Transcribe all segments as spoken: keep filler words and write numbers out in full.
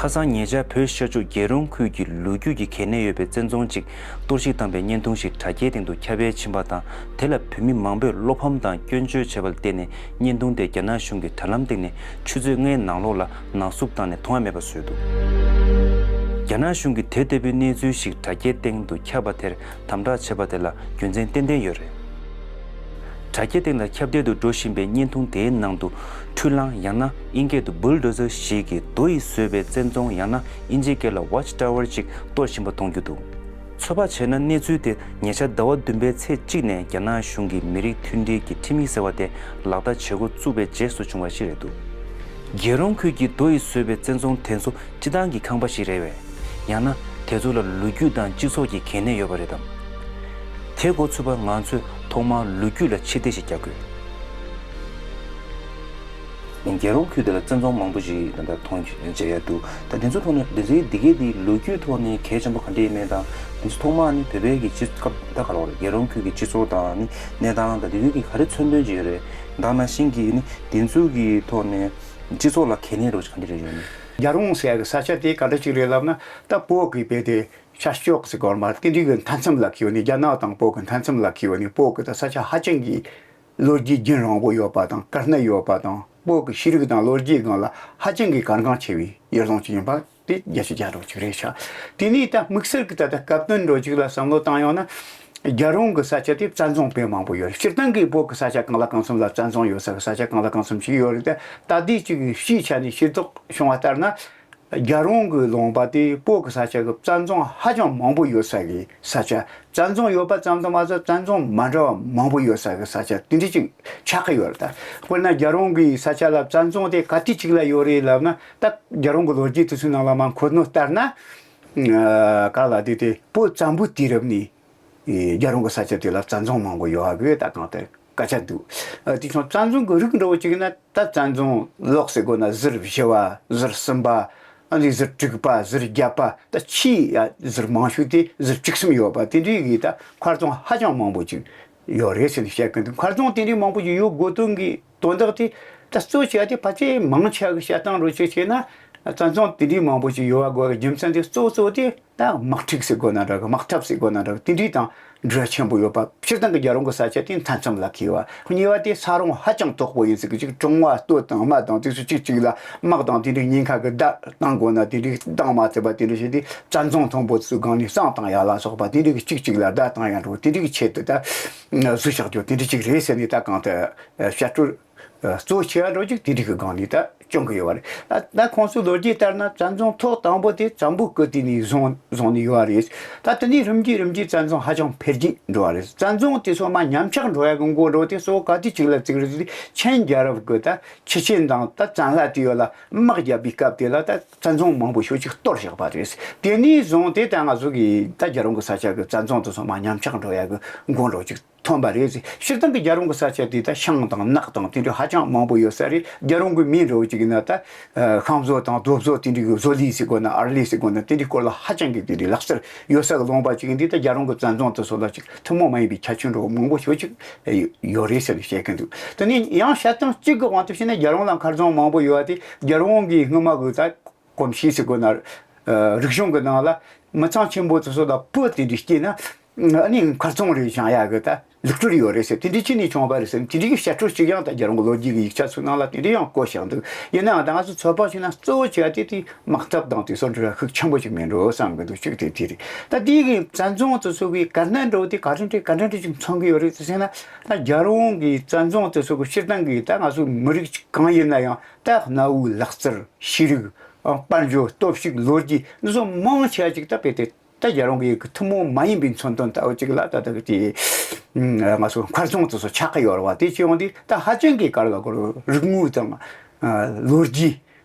ཁ་སང་ཉེ་ཆར་བོད་ཤར་ཕྱོགས་རྒྱལ་རོང་ཁུལ་གྱི་ལོ་རྒྱུས་ཀྱི་གལ་གནད་ཡོད་པའི་བཙན་རྫོང་ཅིག་གཏོར་བཤིག་བཏང་པའི་བརྙན་ཐུང་ཞིག་དྲ་རྒྱའི་སྟེང་དུ་ཁྱབ་སྤེལ་ཕྱིན་པ་དང་། དེ་ལ་བོད་མི་མང་པོས་བློ་ཕམ་དང་སྐྱོན་བརྗོད་བྱས་པ་ལ་བརྟེན་ནས། བརྙན་ཐུང་དེ་རྒྱ་ནག་གཞུང་གིས་དྲ་ལམ་སྟེང་ནས་ཆུ་ཚོད་ལྔའི་ནང་ལོགས་ལ་ནག་བསུབ་བཏང་ནས་མཐོང་ཡ་མེད་པ་བཟོས་འདུག་རྒྱ་ནག་གཞུང་གིས་དེ་ལྟ་བུའི་གནས་ཚུལ་ཞིག་དྲ་རྒྱའི་སྟེང་དུ་ཁྱབ་པ་དེར་དམ་དྲག་བྱས་པ་དེ་ལ་རྒྱུ་མཚན་ཏན་ཏན་ཡོད་རེད། དྲ་རྒྱ་སྟེང་ལ་ཁྱབ་གདལ་དུ་འགྲོ་བཞིན་པའི་བརྙན་ཐུང་དེའི་ནང་དུ། འཕྲུལ་གླང་ཡང་ན་ཨིན་སྐད་དུ་བུལ་ཌོ་ཛར་ཞིག་གིས་རྡོ་ཡིས་བཟོས་པའི་བཙན་རྫོང་ཡང་ན་ཨིན་ཇིའི་སྐད་ལ་Watch Tower ཅིག་གཏོར་བཞིན་པ་མཐོང་རྒྱུ་འདུག་ཚོད་དཔག་བྱས་ན། གནས་ཚུལ་དེ་ཉེ་ཆར་ཟླ་བ་བདུན་པའི་ཚེས་གཅིག་ནས་རྒྱ་ནག་གཞུང་གིས་མི་རིགས་མཐུན་སྒྲིལ་གྱི་ཁྲིམས་ཡིག་ཟེར་བ་དེ་ལག་བསྟར་བྱེད་འགོ་བཙུགས་པའི་རྗེས་སུ་བྱུང་བ་ཞིག་རེད་འདུག་རྒྱལ་རོང་ཁུལ་གྱི་རྡོ་ཡིས་བཟོས་པའི་བཙན་རྫོང་དེ་ཚོ་སྤྱི་བཏང་གི་ཁང་པ་ཞིག་རེད་བས། ཡང་ན་དེ་ཚོ་ལ་ལོ་རྒྱུས་དང་སྤྱི་ཚོགས་ཀྱི་གལ་གནད་ཡོད་པ་རེད་དམ། དེ་གོ་ཚུད་པར་ང་ཚོས་ཐོག་མར་ལོ་རྒྱུས་ལ་ཕྱིར་བལྟས་ཤིག་རྒྱག་དགོས། རྒྱལ་རོང་ཁུལ་དེ་ལ་བཙན་རྫོང་མང་པོ་ཞིག་ད་ལྟ་མཐོང་མཇལ་ཡ་འདུག་ད་དེ་ཚོའི་ཐོག་ནས་དེ་ཚོའི་འདི་གའི་དེའི་ལོ་རྒྱུས་ཐོག་ནས་གལ་ཆེན་པོ་ག་འདྲ་ཡིན་མིན་དང་། དེ་ཚོ་ཐོག་མར་ནི་བོད་པའི་གི་སྤྱི་ཁ་ད་ག་ལ་བ་རེད། རྒྱལ་རོང་ཁུལ་གྱི་སྤྱི་ཚོགས་དང་ནི་གནས་སྟངས་དང་དེ་ཚོའི་གི་ག་རེ་མཚོན་དོན་ཅིག་ཡོད་རེད། ད་ནང་བཞིན་གྱི་ནི་དེ་ཚོའི་གི་ཐོག་ནས་སྤྱི་ཚོགས་ལ་གལ་གནད་རོགས་ཅིག་ག་འདྲ་རེད་ཡོད་ནི། རྒྱལ་རོང་ཟེར་ཡ་གི་ས་ཆ་དེ་ག་འདྲ་ཅིག་རེད་ལབ་ན། ད་བོད་ཀྱི་བོད་དེ་ཤར་ཕྱོགས་ཟེར་གོ་མ་རེད། དེ་འདྲའི་གི་མཐའ་མཚམས་ལ་འཁེལ་བ་ནི། རྒྱ་ནག་དང་བོད་ཀྱི་མཐའ་མཚམས་ལ་འཁེལ་བ་ནི། བོད་ཀྱི་ད་ས་ཆ་ཧ་ཅང་གི་ལོ་རྒྱུས་རྒྱུན་རིང་པོ་ཡོད་པ་དང་། དཀའ་གནད་ཡོད་པ་དང་། བོད་ཀྱི་ཤེས་རིག་དང་ལོ་རྒྱུས་སྒང་ལ་ཧ་ཅང་གི་གལ་འགངས་ཆེ་བའི་ཡུལ་ལྗོངས་ཅིག་ཡིན་པ་དེ་རྒྱ་ཆེ་རྒྱ་རོགས་ཅིག་རེད་ཤག་དེ་ནས་ད་དམིགས་བསལ་གྱི་ད་ལྟ་སྐབས་དོན་འགྲོ་ཅིག་ལ་བསམ་བློ་བཏང་ཡོང་ན། རྒྱལ་རོང་གི་ས་ཆ་དེ་བཙན་རྫོང་དཔེ་མང་པོ་ཡོད་རེད། སྤྱིར་བཏང་གི་བོད་ཀྱི་ས་ཆ་གང་ལ་གང་འཚམ་ལ་བཙན་རྫོང་ཡོད་ས་གི་ས་ཆ་གང་ལ་གང་འཚམ་ཞིག་ཡོད་རེད་དེ། ད་ལྟའི་ཅིག་གི་སྤྱིའི་ཆ་ནས་ཤེས་རྟོགས་བྱུང་བ་ལྟར་ན། རྒྱལ་རོང་གི་ལུང་པ་དེ་བོད་ཀྱི་ས་ཆ་གི་བཙན་རྫོང་ཧ་ཅང་མང་པོ་ཡོད་ས་གི་ས་ཆ། བཙན་རྫོང་ཡོད་པ་ཙམ་དུ་མ་ཟད། བཙན་རྫོང་མ་འདྲ་བ་མང་པོ་ཡོད་ས་གི་ས་ཆ་དེ་འདྲ་ཅིག་ཆགས་ཀྱི་ཡོད་རེད་ད། དཔེར་ན་རྒྱལ་རོང་གི་ས་ཆ་ལ་བཙན་རྫོང་དེ་ག་དུས་ཅིག་ལ་ཡོད་རེད་ལབ་ན། ད་རྒྱལ་རོང་གི་ལོ་རྒྱུས་དེ་ཚོའི་ནང་ལ་མར་འཁོད་ནོ་ལྟར་ན། ཨ། ག་ལ་དེ་དེ་བོད་བཙན་པོའི་དུས་རབས་ནས། ཨེ། རྒྱལ་རོང་གི་ས་ཆ་དེ་ལ་བཙན་རྫོང་མང་པོ་ཡོད་ཨ་གི་ད་གང་ལྟར་སྐད་ཆ་འདུག་ཨ། དེ་བྱུང་བཙན་རྫོང་གི་རིགས་འདྲ་བོ་ཅིག་ན། ད་བཙན་རྫོང་ལོགས་ཟེར་དགོས་ན་ཟུར་བཞི་པ། ཟུར་གསུམ་པ། ཨ་ནི་ཟུར་དྲུག་པ། ཟུར་བརྒྱད་པ། ད་ཆེས་ཡ་ཟུར་མང་ཤོས་དེ་ཟུར་བཅུ་གསུམ་ཡོད་པ་དེ་འདྲའི་གི་ད་མཁར་རྫོང་ཧ་ཅང་མང་པོ་ཅིག་ཡོད་རེད་ཟེར་ནས་བཤད་ཀྱི་འདུག་མཁར་རྫོང་དེ་འདྲའི་མང་པོ་ཅིག་ཡོད་དགོས་དོན་གི་དོན་དག་དེ། ད་གཙོ་ཆེ་བ་དེ་ཕལ་ཆེར་མང་ཆེ་བ་གི་བཤད་སྟངས་རོ་ཆེ་ཆེ་ན། བཙན་རྫོང་དེ་འདྲའི་མང་པོ་ཅིག་ཡོད་པ་དགོས་པའི་རྒྱུ་མཚན་དེ་གཙོ་གཙོ་དེ། ད་དམག་འཁྲུག་ཟེར་དགོས་ན་འདྲ་གི། དམག་འཐབ་ཟེར་དགོས་ན་འདྲ་གི། དེ་འདྲའི་དང་འབྲེལ་བ་ཆེན་པོ་ཡོད་པ། སྤྱིར་བཏང་གི་རྒྱལ་རོང་གི་ས་ཆ་དེ་མཐའ་མཚམས་ལ་འཁེལ་བ། གཉིས་པ་དེ་ས་རོང་ཧ་ཅང་དོག་པོ་ཡིན་ཟེར་གི། ཅིག་གྲོང་བ་སྟོད་དང་རྨ་དང་དེ་ཚོ་གཅིག་གཅིག་ལ་དམག་དང་དེ་འདྲའི་ཉེན་ཁ་གི་བརྡ་བཏང་དགོས་ན། དེ་འདྲའི་བཏང་མ་ཐུབ་པ་དེ་འདྲ་བྱས་ཏེ། བཙན་རྫོང་མཐོན་པོ་ཚོའི་སྒང་ནས་བསང་བཏང་ཡ་ལ་སོགས་པ་དེ་འདྲའི་གི་གཅིག་གཅིག་ལ་བརྡ་བཏང་ཡ་འགྲོ། དེ་འདྲའི་གི་ཆེད་དུ་ད་བཟོས་བཞག་རྒྱུ་དེ་འདྲ་ཅིག་རེད་ཟེར་ནས། ད་གང་ལྟར་བཤད་སྲོལ་གཙོ་ཆེ་བ་འགྲོ་ཅིག་དེ་འདྲའི་གི་སྒང་ནས་ད་བྱུང་གི་ཡོད་པ་རེད། ད་ད་ཁོང་ཚོའི་ལོ་རྒྱུས་ལྟར་ན། བཙན་རྫོང་ཐོག་དང་པོ་དེ་བཙན་པོ་གི་དུས་ནས་བཟུང་བཟུང་ནས་ཡོད་པ་རེད། ད་དེ་ནས་རིམ་གྱིས་རིམ་གྱིས་བཙན་རྫོང་ཧ་ཅང་འཕེལ་རྒྱས་འགྲོ་བ་རེད། བཙན་རྫོང་དེ་ཚོ་མར་ཉམས་ཆག་འགྲོ་ཡ་གི་འགོ་འགྲོ་དེ་གཙོ་བོ་ག་དུས་ཅིག་ལ་བརྩིགས་རེད་ཟེར་དུས། ཆིན་རྒྱལ་རབས་གི་ད་ཆི་ཆིན་དང་ད་ཙན་ལྷ་དེ་ཡོད་ལ་དམག་བརྒྱབ་པའི་སྐབས་དེ་ལ། ད་བཙན་རྫོང་མང་པོ་ཞེ་ཅིག་གཏོར་བཞག་པ་རེད། དེ་ནས་བཟུང་སྟེ་ད་ང་ཚོ་གི་ད་རྒྱལ་རོང་གི་ས་ཆ་གི་བཙན་རྫོང་དེ་ཚོ་མར་ཉམས་ཆག་འགྲོ་ཡ་གི་འགོ་འགྲོ་ཅིག་ཐོན་པ་རེད། སྤྱིར་བཏང་གི་རྒྱལ་རོང་གི་ས་ཆ་དེ་ད་ཤིང་དང་ནགས་དང་དེ་འདྲ་ཧ་ཅང་མང་པོ་ཡོད་ས་རེད། རྒྱལ་རོང་གི་མིང་འདྲ་བོ་ཅིག་ཡིན་ན། ད་ཤིང་བཟོ་དང་རྡོ་བཟོ་དེ་འདྲའི་གི་བཟོ་ལས་ཟེར་དགོས་ན། ཨར་ལས་ཟེར་དགོས་ན། དེ་འདྲའི་སྐོར་ལ་ཧ་ཅང་གི་དེ་འདྲའི་ལག་རྩལ་ཡོད་ས་གི་ལུང་པ་ཅིག་ཡིན་དུས། ད་རྒྱལ་རོང་གི་བཙན་རྫོང་དེ་ཚོ་ལ་ཅིག་ཐུན་མོང་མ་ཡིན་པའི་ཁྱད་ཆོས་འདྲ་བོ་མང་པོ་ཞེ་ཅིག་ཡོད་རེད་ཟེར་ནས་བཤད་ཀྱི་འདུག་དེ་ནས་ཡང་བཤད་སྟངས་གཅིག་གི་དབང་དུ་བྱས་ན། རྒྱལ་རོང་ལ་མཁར་རྫོང་མང་པོ་ཡོད་པ་དེ། རྒྱལ་རོང་གི་སྔོན་མ་གི་ད་གོམས་གཤིས་ཟེར་དགོས་ན། ཨ། རིག་གཞུང་གི་ནང་ལ་མི་ཚང་ཆེན་པོ་དེ་ཚོ་ལ་བུ་དེ་འདྲ་སྐྱེས་ན། ཨ་ནི་མཁར་རྫོང་རེ་བཞེངས་ཡག་གི་ད་ལུགས་སྲོལ་ཡོད་རེད་ཟེར། དེ་འདྲ་ཅིག་ནས་བྱུང་བ་རེད་ཟེར། དེ་འདྲ་གི་བཤད་སྲོལ་ཅིག་ཡང་ད་རྒྱལ་རོང་གི་ལོ་རྒྱུས་ཀྱི་ཡིག་ཆ་ཚོའི་ནང་ལ་དེ་འདྲ་ཡང་བཀོད་བཞག་འདུག་ཡིན་ནའང་ད་ང་ཚོ་ཚོད་དཔག་བྱས་ན། གཙོ་བོ་ཆེ་བ་དེ་དེ་དམག་འཐབ་དང་དེ་ཚོ་འདྲ་ཤུགས་ཆེན་པོ་ཅིག་མིན་འགྲོ་བསམ་གི་འདུག་གཅིག་དེ་དེ་རེད། ད་དེ་གི་བཙན་རྫོང་དེ་ཚོ་གི་གལ་གནད་འདྲ་བོ་དེ་ག་འདྲ་འདྲ་ག་འདྲ་འདྲ་ཅིག་མཚོན་གི་ཡོད་རེད་ཟེར་ན། ད་རྒྱལ་རོང་གི་བཙན་རྫོང་དེ་ཚོ་གི་སྤྱིར་བཏང་གི་ད་ང་ཚོ་མི་རིགས་གང་ཡིན་ན་ཡང་། ད་གནའ་བོའི་ལག་རྩལ། ཤེས་རིག། ཨ། དཔལ་འབྱོར། སྟོབས་ཤུགས། ལོ་རྒྱུས། འདི་ཚོ་མང་ཆེ་བ་ཅིག་ད་དཔེ་དེ་ད་རྒྱལ་རོང་གི་ཐུན་མོང་མ་ཡིན་པའི་མཚོན་དོན་ལྟ་བུ་ཅིག་ལ་ད་ལྟ་གི་དེ་ང་ཚོ་མཁར་རྫོང་དེ་ཚོ་ཆགས་ཀྱི་ཡོད་རེད་བ། དེ་བྱས་ཡོང་དུས་ད་ཧ་ཅང་གི་ག་རེ་ལབ་དགོས་རེད། རིག་དངོས་དང་། ཨ། ལོ་རྒྱུས།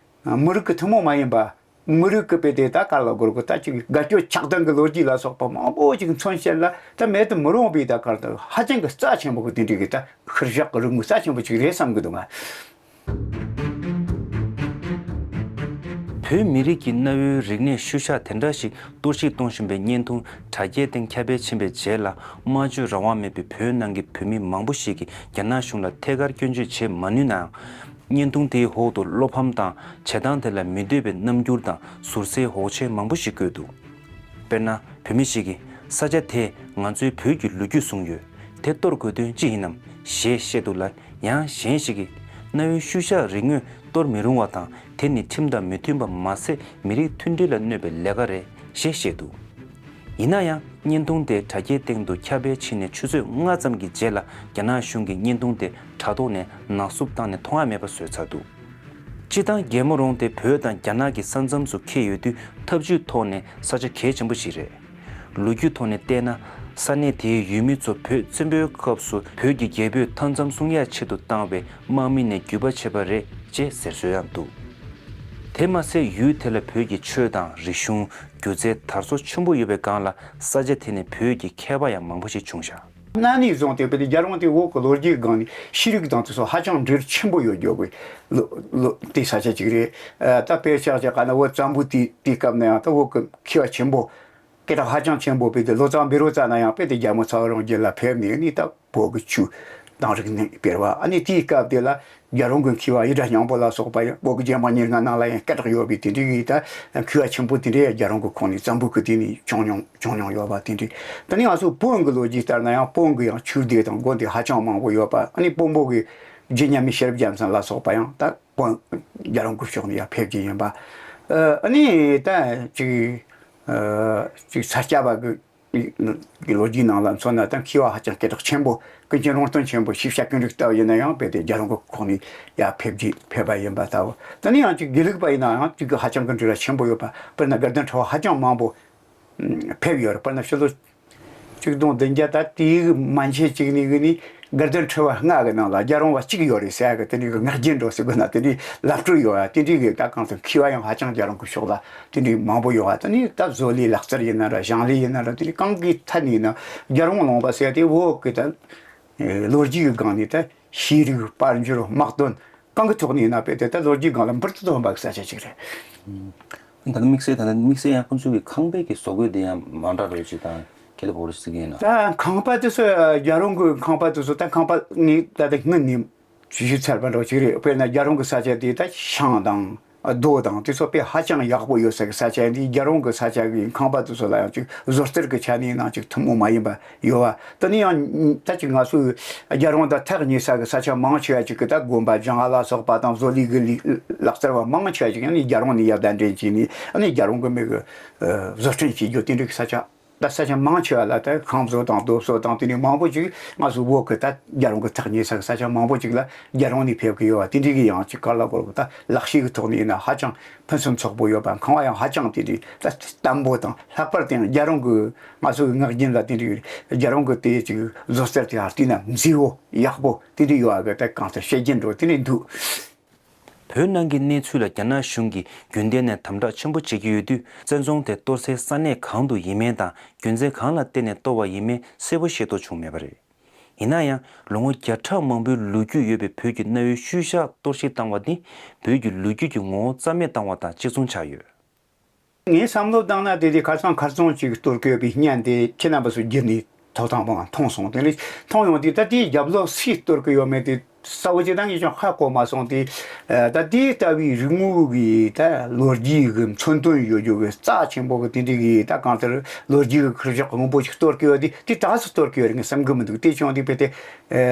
ཨ། མི་རིགས་ཀྱི་ཐུན་མོང་མ་ཡིན་པ། མི་རིགས་ཀྱི་དཔེ་དེ་ད་ག་རེ་ལབ་དགོས་རེད། ད་ཅིག་དགའ་སྐྱོ་ཆགས་སྡང་གི་ལོ་རྒྱུས་ལ་སོགས་པ་མང་པོ་ཅིག་མཚོན་བྱེད་ལ། ད་མེད་དུ་མི་རུང་བའི་ད་ག་རེ་ད་ཧ་ཅང་གི་རྩ་ཆེན་པོ་གི་དེ་འདྲའི་གི་ད་ཤུལ་བཞག་གི་རིག་དངོས་རྩ་ཆེན་པོ་ཅིག་རེད་བསམ་གི་འདུག་ང་། བོད་མི་རིགས་ཀྱི་གནའ་བོའི་རིག་གནས་ཤུལ་བཞག་དེ་འདྲ་ཞིག་གཏོར་བཤིག་གཏོང་བཞིན་པའི་བརྙན་ཐུང་དྲ་རྒྱའི་སྟེང་ཁྱབ་སྤེལ་ཕྱིན་པའི་རྗེས་ལ། སྨྲ་བརྗོད་རང་དབང་མེད་པའི་བོད་ནང་གི་བོད་མི་མང་པོ་ཞིག་གིས་རྒྱ་ནག་གཞུང་ལ་ཐད་ཀར་སྐྱོན་བརྗོད་བྱེད་མ་ནུས་ནའང་། བརྙན་ཐུང་དེའི་འོག་ཏུ་བློ་ཕམ་དང་བྱེད་སྟངས་དེ་ལ་མི་འདོད་པའི་རྣམ་འགྱུར་དང་ཟུར་ཟའི་འོག་མཆན་མང་པོ་ཞིག་བཀོད་འདུག་དཔེར་ན། བོད་མི་ཞིག་གིས་ས་ཆ་དེས་ང་ཚོའི་བོད་ཀྱི་ལོ་རྒྱུས་བཟུང་ཡོད། དེ་གཏོར་དགོས་དོན་ཅི་ཡིན་ནམ་ཞེས་བཤད་འདུག་ལ། ཡང་གཞན་ཞིག་གིས་གནའ་བོའི་ཤུལ་བཞག་རིག་དངོས་གཏོར་མི་རུང་བ་དང་། དེ་ནི་ཁྲིམས་དང་མི་མཐུན་པ་མ་ཟད་མི་རིགས་མཐུན་སྒྲིལ་ལ་གནོད་པའི་ལས་ཀ་རེད་ཞེས་བཤད་འདུག་ཡིན་ན་ཡང་། བརྙན་ཐུང་དེ་དྲ་རྒྱའི་སྟེང་དུ་ཁྱབ་སྤེལ་ཕྱིན་ནས་ཆུ་ཚོད་ལྔ་ཙམ་གྱི་རྗེས་ལ། རྒྱ་ནག་གཞུང་གིས་བརྙན་ཐུང་དེ་དྲ་ཐོག་ནས་ནག་བསུབ་བཏང་ནས་མཐོང་ཡ་མེད་པ་བཟོས་ཚར་འདུག་སྤྱིར་བཏང་རྒྱལ་མོ་རོང་དེ་བོད་དང་རྒྱ་ནག་གི་ས་མཚམས་སུ་འཁེལ་ཡོད་དུས། འཐབ་ཇུས་ཐོག་ནས་ས་ཆ་གལ་ཆེན་པོ་ཞིག་རེད། ལོ་རྒྱུས་ཐོག་ནས་བལྟས་ན། ས་གནས་དེའི་ཡུལ་མི་ཚོ་བོད་བཙན་པོའི་སྐབས་སུ་བོད་ཀྱི་རྒྱལ་པོས་མཐའ་མཚམས་སྲུང་ཡག་ཆེད་དུ་བཏང་བའི་དམག་མི་ནས་བརྒྱུད་པ་ཆད་པ་རེད་ཅེས་ཟེར་སྲོལ་ཡང་འདུག་དེ་མ་ཟད། ཡུལ་དེ་ལ་བོད་ཀྱི་ཆོས་དང་རིག་གཞུང་། སྒྱུ་རྩལ་དར་སྲོལ་ཆེན་པོ་ཡོད་པའི་སྒང་ལ། ས་ཆ་དེ་ནི་བོད་ཀྱི་མཁས་པ་ཡང་མང་པོ་ཞིག་བྱུང་ཤག་གནའ་ནས་བཟུང་སྟེ་བོད་དེ་རྒྱལ་རོང་དེ་བོད་ཀྱི་ལོ་རྒྱུས་སྒང་ནས་ཤེས་རིག་དང་དེ་ཚོ་ཧ་ཅང་འབྲེལ་ཆེན་པོ་ཡོད་རྒྱུ་གི་ལོ་ལོ་དེ་ས་ཆ་ཅིག་རེད། ཨ། ད་དཔེར་བཞག་ཅིག་ག་ན་བོད་བཙན་པོ་དེ་དེའི་སྐབས་ན་ཡང་ད་བོད་ཀྱི་མཁས་པ་ཆེན་པོ་སྐད་གྲགས་ཧ་ཅང་ཆེན་པོ་བོད་དེ་ལོ་ཙཱ་བཻ་རོ་ཙ་ན་ཡང་བོད་དེ་རྒྱལ་མོ་ཚ་བ་རང་རྒྱལ་ལ་ཕེབས་ནས་ནི་ད་བོད་ཀྱི་ཆོས་དང་རིག་གནས་སྤེལ་བ། ཨ་ནི་དེའི་སྐབས་དེ་ལ་རྒྱལ་རོང་གི་མཁས་པ་ཡེ་གྲྭ་སྙིང་པོ་ལ་སོགས་པ་ཡང་བོད་ཀྱི་རྒྱལ་དམངས་ཉེར་ལྔ་ནང་ལ་ཡང་སྐད་གྲགས་ཡོད་པའི་དེ་འདྲའི་གི་ད་མཁས་པ་ཆེན་པོ་དེ་འདྲའི་རྒྱལ་རོང་གི་ཁོངས་ནས་བཙན་པོ་གི་དེ་ནས་བྱུང་མྱོང་བྱུང་མྱོང་ཡོད་པ་དེ་འདྲའི། ད་ནི་ང་ཚོ་བོན་གྱི་ལོ་རྒྱུས་ལྟར་ན་ཡང་བོན་གྱི་ཡང་ཆོས་སྡེ་དང་དགོན་སྡེ་ཧ་ཅང་མང་པོ་ཡོད་པ། ཨ་ནི་བོན་པོ་གི་རྗེ་མཉམ་མེད་ཤེས་རབ་རྒྱལ་མཚན་ལ་སོགས་པ་ཡང་ད་བོན་རྒྱལ་རོང་གི་ཕྱོགས་ནས་ཡང་ཕེབས་ཀྱི་ཡིན་པ། ཨ་ནི་ད་ཅིག་ཅིག་ས་སྐྱ་པ་གི་གི་ལོ་རྒྱུས་ནང་ལ་མཚོན་ན་ད་མཁས་པ་ཧ་ཅང་སྐད་གྲགས་ཆེན་པོ་ཀུན་མཁྱེན་ལུང་སྟོན་ཆེན་པོ་ཤེས་བྱ་ཀུན་རིག་ལྟ་བུ་ཡིན་ན་ཡང་རྦད་དེ་རྒྱལ་རོང་གི་ཁོངས་ནས་ཡར་ཕེབས་རྒྱུ་ཕེབས་པ་ཡིན་པ་ལྟ་བུ། ད་ནི་ཡང་ཅིག་དགེ་ལུགས་པ་ཡིན་ན་ཡང་ཅིག་གི་ཧ་ཅང་གི་འབྲེལ་བ་ཆེན་པོ་ཡོད་པ། དཔེར་ན་དགའ་ལྡན་ཁྲི་པ་ཧ་ཅང་མང་པོ་ཕེབས་ཡོད་རེད། དཔེར་ན་ཕྱི་ལོ་ཆིག་སྟོང་བདུན་བརྒྱ་ད་དེའི་མན་ཆད་ཅིག་ནས་གི་ནི་དགའ་ལྡན་ཁྲི་པ་ལྔ་གི་ནང་ལ་རྒྱལ་རོང་པ་གཅིག་ཡོད་རེད་ཟེར་ཡ་གི་དེ་འདྲའི་གི་ངག་རྒྱུན་འགྲོ་ཟེར་དགོས་ན་དེ་འདྲའི་ལབ་སྤྲོད་ཡོད་ཡ། དེ་འདྲའི་གི་ད་གང་ལྟར་མཁས་པ་ཡང་ཧ་ཅང་རྒྱལ་རོང་གི་ཕྱོགས་ལ་དེ་འདྲའི་མང་པོ་ཡོད་ཡ། དེ་ནི་ད་བཟོ་ལས་ལག་རྩལ་ཡིན་ན་ར་ཞིང་ལས་ཡིན་ན་ར་དེ་འདྲའི་གང་གི་ཐད་ནས་ཡིན་ན་རྒྱལ་རོང་ལུང་པ་ཟེར་ཡ་དེ་བོད་གི་ད་ལོ་རྒྱུས་གི་སྒང་ནས་ད་ཤེས་རིག་དཔལ་འབྱོར་དམག་དོན་གང་གི་ཐོག་ནས་ཡིན་ན་དཔེ་དེ་ད་ལོ་རྒྱུས་སྒང་ལ་འབུར་དུ་ཐོན་པ་གི་ས་ཆ་ཅིག་རེད། ད་ལྟ་དམིགས་བསལ་ད་ལྟ་དམིགས་བསལ་ཡང་ཁོང་ཚོའི་གི་ཁང་པའི་གི་བཟོ་བཀོད་དེ་ཡང་མ་འདྲ་རོལ་ཅིག་དང་ཁེ་ལེ་བོ་རི་སི་གི་ཡིན་ན། ད་ཁང་པ་དེ་ཚོ་རྒྱལ་རོང་གི་ཁང་པ་དེ་ཚོ་ད་ཁང་པ་ནི་ད་ལྟ་སྔོན་ནས་ཞུས་ཚར་བ་འདྲ་ཅིག་རེད། དཔེར་ན་རྒྱལ་རོང་གི་ས་ཆ་དེ་ད་ཤིང་དང་རྡོ་དང་དེ་ཚོ་དཔེ་ཧ་ཅང་ཡག་པོ་ཡོད་ས་གི་ས་ཆ་ཡིན་དུས་རྒྱལ་རོང་གི་ས་ཆ་གི་ཁང་པ་དེ་ཚོ་ལ་ཡང་ཅིག་བཟོ་རྩལ་གི་ཆ་ནས་ཡིན་ན་ཅིག་ཐུན་མོང་མ་ཡིན་པ་ཡོད་བ། དེ་ནི་ཡང་ད་ཅིག་ང་ཚོའི་རྒྱལ་རོང་དང་ཐག་ཉེ་ས་གི་ས་ཆ་མང་ཆེ་བ་ཅིག་གི་ད་དགོན་པ་ལྗང་ཨ་ལ་སོགས་པ་དང་བཟོ་ལས་གི་ལས་ལག་རྩལ་བ་མང་ཆེ་བ་ཅིག་ཡང་ནི་རྒྱལ་རོང་ནས་ཡར་གདན་འདྲེན་བྱས་ནས་ཨ་ནི་རྒྱལ་རོང་གི་མི་གི་བཟོ་སྐྲུན་བྱེད་རྒྱུ་དེ་འདྲ་གི་ས་ཆ། ད་ས་ཆ་མང་ཆེ་བ་ལ་ད་ཁང་བཟོ་དང་རྡོ་བཟོ་དང་དེ་ནས་མང་པོ་ཅིག་ང་ཚོ་བོད་ཀྱི་ད་རྒྱལ་རོང་གི་ཐག་ཉེ་ས་གི་ས་ཆ་མང་པོ་ཅིག་ལ་རྒྱལ་རོང་ནས་ཕེབས་ཀྱི་ཡོད་བ། དེ་འདྲའི་གི་ཡང་ཅིག་ག་ལ་གོ་ད་ལག་ཤེས་ཀྱི་ཐོག་ནས་ཡིན་ན་ཧ་ཅང་ཕུན་སུམ་ཚོགས་པོ་ཡོད་པ། ཁང་བ་ཡང་ཧ་ཅང་དེ་འདྲའི་ད་བརྟན་པོ་དང་། ལྷག་པར་དུ་ཡང་རྒྱལ་རོང་གི་ང་ཚོ་གི་ངག་རྒྱུན་ལ་དེ་འདྲའི་རྒྱལ་རོང་གི་དེ་ཅིག་བཟོ་རྩལ་དེ་ཧ་བལྟས་ན་མཛེས་པོ་ཡག་པོ་དེ་འདྲའི་ཡོད་བ་གི་ད་གང་ལྟར་བཤད་རྒྱུན་འགྲོ་དེ་འདྲའི་འདུག་བོད་ནང་གི་གནས་ཚུལ་ལ་རྒྱ་ནག་གཞུང་གིས་རྒྱུན་ལྡན་ནས་དམ་དྲག་ཆེན་པོ་བྱེད་ཀྱི་ཡོད་དུས། བཙན་རྫོང་དེ་གཏོར་སའི་ས་གནས་གང་དུ་ཡིན་མིན་དང་། རྒྱུ་མཚན་གང་ལ་བརྟེན་ནས་གཏོར་བ་ཡིན་མིན་གསལ་པོ་ཤེས་རྟོགས་བྱུང་མེད་པ་རེད། ཡིན་ན་ཡང་། ལོ་ངོ་བརྒྱ་ཕྲག་མང་པོའི་ལོ་རྒྱུས་ཡོད་པའི་བོད་ཀྱི་གནའ་བོའི་ཤུལ་བཞག་གཏོར་བཤིག་བཏང་བ་ནི། བོད་ཀྱི་ལོ་རྒྱུས་ཀྱི་ངོ་བོ་རྩ་མེད་བཏང་བ་དང་གཅིག་མཚུངས་ཆགས་ཡོད། ངས་བསམ་བློ་བཏང་ན་དེ་དུས་ཁ་སང་ཁ་རྩང་ཅིག་གཏོར་གི་ཡོད་པའི་བརྙན་དེ་ཁྱེད་རྣམ་པ་ཚོ་བརྒྱུད་ནས་ཐོག་དང་པོ་མཐོང་སོང་། དེ་ནས་མཐོང་ཡོང་དུས་ད་དེའི་རྒྱབ་ལོགས་སུ་གཏོར་གི་ཡོད་མེད་དེ་གསལ་པོ་ཅིག་ད་ངས་ཀྱང་ཧ་གོ་མ་སོང་སྟེ། ད་དེ་ལྟ་བུའི་རིག་དངོས་ཀྱི་ད་ལོ་རྒྱུས་ཀྱི་མཚོན་དོན་ཡོད་རྒྱུ་གི་རྩ་ཆེན་པོ་གི་དེ་འདྲའི་གི་ད་གང་ལྟར་ལོ་རྒྱུས་ཀྱི་ཁུར་ཆོག་སྔོན་པོ་ཅིག་གཏོར་གི་ཡོད་དེ་དེ་ད་སུ་གཏོར་གི་ཡོད་རེད་ངས་བསམ་གི་མི་འདུག་དེ་བྱུང་དུས་དཔེ་དེ་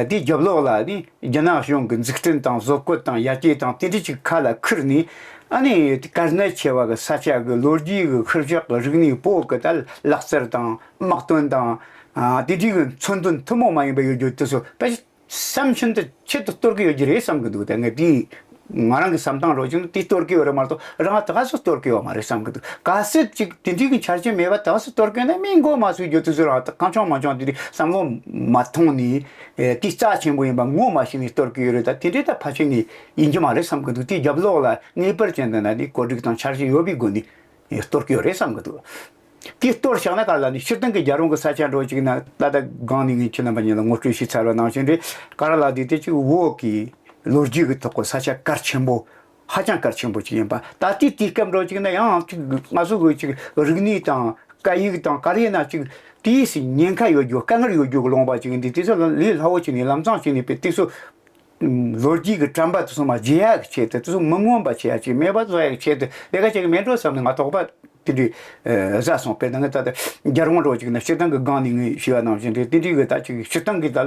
དེའི་རྒྱབ་ལོགས་ལ་ནི། རྒྱ་ནག་གཞུང་གི་འཛུགས་སྐྲུན་དང་བཟོ་བཀོད་དང་ཡར་རྒྱས་དང་དེ་འདྲ་ཅིག་ཁ་ལ་ཁུར་ནས། ཨ་ནི་དཀར་ནད་ཆེ་བ་གི་ས་ཆ་གི་ལོ་རྒྱུས་ཀྱི་ཤུལ་བཞག་གི་རིག་གནས་བོད་ཀྱི་ད་ལག་རྩལ་དང་དམག་དོན་དང་། ཨ། དེ་འདྲའི་གི་མཚོན་དོན་ཐུན་མོང་མ་ཡིན་པ་ཡོད་རྒྱུ་དེ་ཚོ་དཔེ་བསམ་ཤིན་ཏུ་ཆེད་དུ་གཏོར་གི་ཡོད་རྒྱུ་རེད་བསམ་གི་འདུག་ད་ངས་དེའི་ང་རང་གི་བསམ་སྟངས་རོ་ཅིག་ནི་དེ་གཏོར་གི་ཡོད་རེད་མ་གཏོགས་རང་ད་ག་སུ་གཏོར་གི་ཡོད་མ་རེད་བསམ་གི་འདུག་གལ་སྲིད་ཅིག་དེ་འདྲའི་གི་ཆ་རྐྱེན་མེད་པ་ད་ག་སུ་གཏོར་གི་ཡོད་ན་མི་མགོ་མ་ཚོས་རྒྱུ་དེ་ཚོ་རང་ད་གང་བྱུང་མ་བྱུང་དེ་འདྲའི་བསམ་བློ་མ་ཐོངས་ནས། ཨེ། དེ་རྩ་ཆེན་པོ་ཡིན་པ་ངོ་མ་ཤེས་ནས་གཏོར་གི་ཡོད་རེད། ད་དེ་འདྲའི་ད་ཕལ་ཆེར་ནས་ཡིན་གྱི་མ་རེད་བསམ་གི་འདུག་དེའི་རྒྱབ་ལོགས་ལ་ངེས་པར་ཅན་དུ་ན་དེ་གོ་སྒྲིག་དང་འཆར་གཞི་ཡོད་པའི་སྒོ་ནས་གཏོར་གི་ཡོད་རེད་བསམ་གི་འདུག་དེ་གཏོར་བཞག་ན་ག་ལ་ནི་སྤྱིར་བཏང་གི་རྒྱལ་རོང་གི་ས་ཆ་འགྲོ་ཅིག་ན་ད་ལྟ་གང་ནས་ངས་ཁྱེད་རྣམ་པ་གཉིས་ལ་ངོ་སྤྲོད་ཞུས་ཚར་བ་ནང་བཞིན་རེད། ག་ར་ལ་དེ་དེ་ཅིག་བོད་ཀྱི་ལོ་རྒྱུས་ཀྱི་ཐོག་གི་ས་ཆ་གལ་ཆེན་པོ། ཧ་ཅང་གལ་ཆེན་པོ་ཅིག་ཡིན་པ། ད་ལྟའི་དུས་སྐབས་འགྲོ་ཅིག་ན་ཡང་ཅིག་ང་ཚོ་གི་ཅིག་རིག་གནས་དང་སྐད་ཡིག་དང་ག་རེ་ཡིན་ན་ཅིག་དེའི་ཉེན་ཁ་ཡོད་རྒྱུ་དཀའ་ངལ་ཡོད་རྒྱུ་གི་ལུང་པ་ཅིག་ཡིན་དུས་དེ་ཚོ་ལས་སླ་བོ་བྱས་ནས་ལམ་སང་བྱས་ནས་དཔེ་དེ་ཚོ་ ལོ་རྒྱུས་ཀྱི་དྲན་པ་དེ་ཚོ་མར་བརྗེད་ཡག་གི་ཆེད་དུ། དེ་ཚོ་མི་མངོན་པ་བྱེད་ཡག་ཅིག་མེད་པ་བཟོ་ཡག་གི་ཆེད་དུ་ལས་ཀ་བྱེད་ཀྱི་མེད་འགྲོ་བསམ་ནས་ང་དོགས་པ་དེ་འདྲའི་ཨ་ཟ་སོང་། དཔེར་ན་ང་ད་ལྟ་རྒྱལ་རོང་འགྲོ་ཅིག་ན་སྤྱིར་བཏང་གི་སྒང་ནས་ངས་ཞུས་པ་ནང་བཞིན་དེ་དེ་འདྲའི་གི་ད་ཅིག་སྤྱིར་བཏང་གི་ད་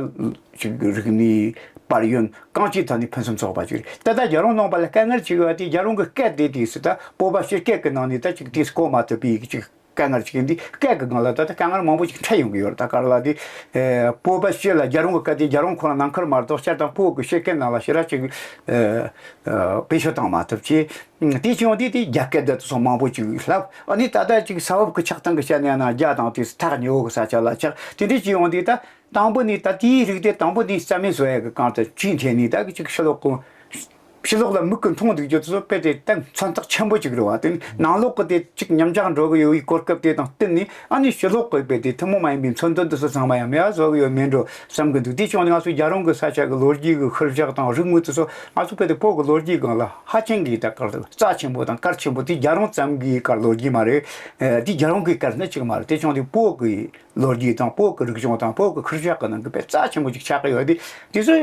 ཅིག་རིག་གནས་པར་ཡིན་གང་ཅིའི་ཐད་ནས་ཕུན་སུམ་ཚོགས་པ་ཅིག་རེད། ད་ལྟ་རྒྱལ་རོང་ནང་པ་ལ་དཀའ་ངལ་ཅིག་ཡོད་པ་དེ། རྒྱལ་རོང་གི་སྐད་དེ་དུས་སུ་ད་བོད་པ་སྤྱི་སྐད་ཀྱི་ནང་ནས་ད་ཅིག་དེ་གོ་མ་ཐུབ་པའི་ཅིག་དཀའ་ངལ་ཅིག་ཡིན་དུས། སྐད་ཀྱི་སྒང་ལ་ད་ལྟ་དཀའ་ངལ་མང་པོ་ཅིག་འཕྲད་ཡོང་གི་ཡོད་རེད། ད་ག་རེ་ལབ་དུས། ཨེ། བོད་པ་སྤྱི་ལ་རྒྱལ་རོང་གི་སྐད་དེ་རྒྱལ་རོང་ཁོ་རང་ནང་ཁུལ་མ་གཏོགས་སྤྱིར་བཏང་བོད་ཀྱི་སྤྱི་སྐད་ནང་ལ་ཞེ་དྲག་ཅིག་ཨེ། ཨེ། བེད་སྤྱོད་བཏང་མ་ཐུབ་ཅེས། དེ་བྱུང་དུས་དེ་རྒྱ་སྐད་དེ་ཚོ་མང་པོ་ཅིག་ལབ། ཨ་ནི་ད་ལྟ་ཅིག་ས་བབ་ཀྱི་ཆགས་སྟངས་ཀྱི་ཆ་ནས་ཡང་ན་རྒྱ་དང་དེ་ཐག་ཉེ་བོ་གི་ས་ཆ་ལ་ཆགས། དེ་འདྲ་ཅིག་ཡོང་དུས་ད། དང་པོ་ནས་ད་དེའི་རིགས་དེ་དང་པོ་ནས་རྩ་མེད་བཟོ་ཡག་གི་སྒང་དུ་ཅིག་འཐེན་ནས། ད་གི་ཅིག་ཕྱི་ལོགས་གི་ཕྱི་ལོགས་ལ་མིག་གིས་མཐོང་འདུག་རྒྱུ་དེ་ཚོ་དཔེ་དེ་ད་མཚོན་རྟགས་ཆེན་པོ་ཅིག་རེད་བ། དེ་ནི་ནང་ལོགས་གི་དེ་ཅིག་ཉམས་ཆག་འགྲོ་གི་ཡོད་པའི་གོ་སྐབས་དེ་དང་བསྟུན་ནས། ཨ་ནི་ཕྱི་ལོགས་གི་དཔེ་དེ་ཐུན་མོང་མ་ཡིན་པའི་མཚོན་དོན་དེ་ཚོ་ཚང་མ་ཡང་མེད་པ་བཟོ་གི་ཡོད་མེད་འགྲོ་བསམ་གི་འདུག་དེ་བྱུང་ནས་ང་ཚོ་རྒྱལ་རོང་གི་ས་ཆ་གི་ལོ་རྒྱུས་ཀྱི་ཤུལ་བཞག་དང་རིག་དངོས་དེ་ཚོ། ང་ཚོ་དཔེ་དེ་བོད་ཀྱི་ལོ་རྒྱུས་སྒང་ལ་ཧ་ཅང་གི་ད་གལ་རྩ་ཆེན་པོ་དང་གལ་ཆེན་པོ་དེ། རྒྱལ་རོང་ཙམ་གྱི་གལ་ལོ་རྒྱུས་མ་རེད། ཨ། དེ་རྒྱལ་རོང་གི་གལ་ནི་ཅིག་མ་རེད། དེ་བྱུང་དུས་བོད་ཀྱི་ལོ་རྒྱུས་དང་བོད་ཀྱི་རིག་གཞུང་དང་བོད་ཀྱི་ཤུལ་བཞག་གི་ནང་གི་དཔེ་རྩ་ཆེན་པོ་ཅིག་ཆགས་ཀྱི་ཡོད་དེ། དེ་ཚོ་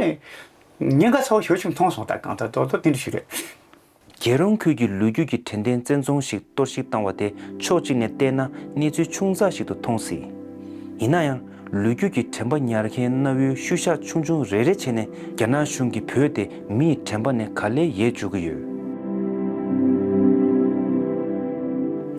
ཉེན་ཁ་ཚ་བོ་ཞེ་པོ་ཅིག་མཐོང་སོང་། ད་གང་ལྟར་ཏོག་ཏོག་དེ་འདྲ་ཞིག་རེད། རྒྱལ་རོང་ཁུལ་གྱི་ལོ་རྒྱུས་ཀྱི་དྲན་རྟེན་བཙན་རྫོང་ཞིག་གཏོར་བཤིག་བཏང་བ་དེ་ཕྱོགས་གཅིག་ནས་བལྟས་ན་གནས་ཚུལ་ཆུང་ཙག་ཞིག་ཏུ་མཐོང་སྲིད། ཡིན་ན་ཡང་། ལོ་རྒྱུས་ཀྱི་དྲན་པ་ཉར་མཁན་གནའ་བོའི་ཤུལ་བཞག་ཆུང་ཆུང་རེ་རེ་བྱས་ནས་རྒྱ་ནག་གཞུང་གིས་བོད་དེ་མིའི་དྲན་པ་ནས་ག་ལེ་ཡལ་འཇུག་གི་ཡོད།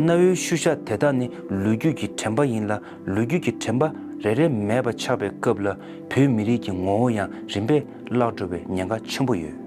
གནའ་བོའི་ཤུལ་བཞག་དེ་དག་ནི་ལོ་རྒྱུས་ཀྱི་དྲན་པ་ཡིན་ལ། ལོ་རྒྱུས་ཀྱི་དྲན་པ་རེ་རེ་མེད་པ་ཆགས་པའི་སྐབས་ལ། བོད་མི་རིགས་ཀྱི་ངོ་བོ་ཡང་རིམ་པས་བརླག་འགྲོ་བའི་ཉེན་ཁ་ཆེན་པོ་ཡོད།